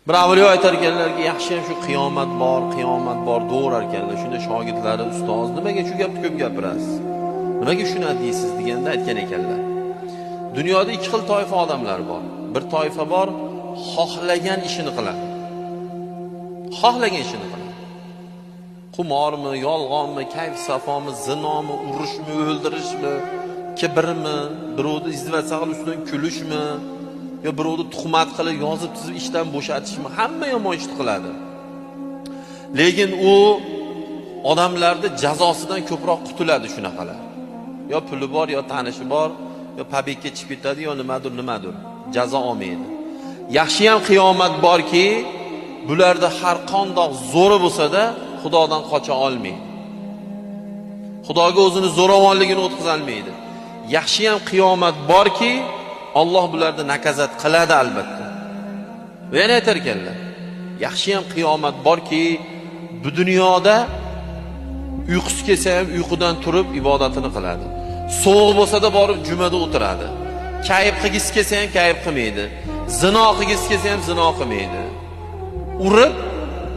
Bir avliyo aytar ekanlarki, yaxshi ham shu qiyomat bor, qiyomat bor deyarar ekanlar. Shunda shogirdlari, ustoz, nimaga shu gapni ko'p gapirasiz? Nimaga shuni deysiz deganda aytgan ekanlar. Dunyoda ikki xil toifa odamlar bor. Bir toifa bor, xohlagan ishini qiladi. Xohlagan ishini qiladi. Qumormi, yolg'onmi, kayf-safomi, zinomi, urushmi, o'ldirishmi, kibrmi, birovni izdivotsa qilib ustidan kulishmi, yo birovni tuhmat qilib yozib tizib ishdan bo'shatishmi, hamma yomon ishni qiladi. Lekin u odamlarni jazosidan ko'proq qutuladi shunaqalar. Yo puli bor, yo tanishi bor, yo побег ga chiqib ketadi, yo nimadir nimadir jazo olmaydi. Yaxshi ham qiyomat borki, bularda har qandoq zo'ri bo'lsa-da Xudodan qocha olmaydi. Xudoga o'zini zo'ravonligini o'tkaza olmaydi. Yaxshi ham qiyomat borki, Alloh bularni nakazat qiladi albatta. Va yana aytar ekanlar, yaxshi ham qiyomat borki, bu dunyoda uyqusi kelsa ham uyqudan turib ibodatini qiladi. Sovuq bo'lsa-da borib jumada o'tiradi. Kayf qilgisi kelsa ham kayf qilmaydi. Zino qilgisi kelsa ham zino qilmaydi. Urib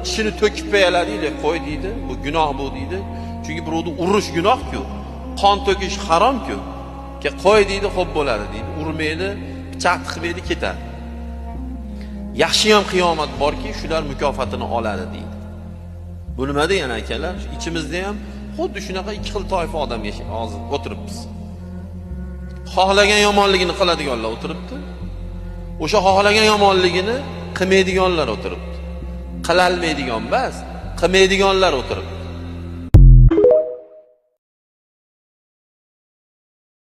tishini to'kib qo'yadi, qo'y deydi, bu gunoh bu deydi. Chunki birovni urish gunoh-ku. Qon to'kish haromku. Qo'y deydi, xo'p bo'ladi deydi. Urmaydi, pichoq tiqmaydi, ketadi. Yaxshi ham qiyomat borki, shular mukofotini oladi deydi. Bu nima degani akalar? Ichimizda ham xuddi shunaqa ikki xil toifa odam hozir o'tiribmiz. Xohlagan yomonligini qiladiganlar o'tiribdi. O'sha xohlagan yomonligini qilmaydiganlar o'tiribdi. Qilolmaydigan emas, qilmaydiganlar o'tiribdi.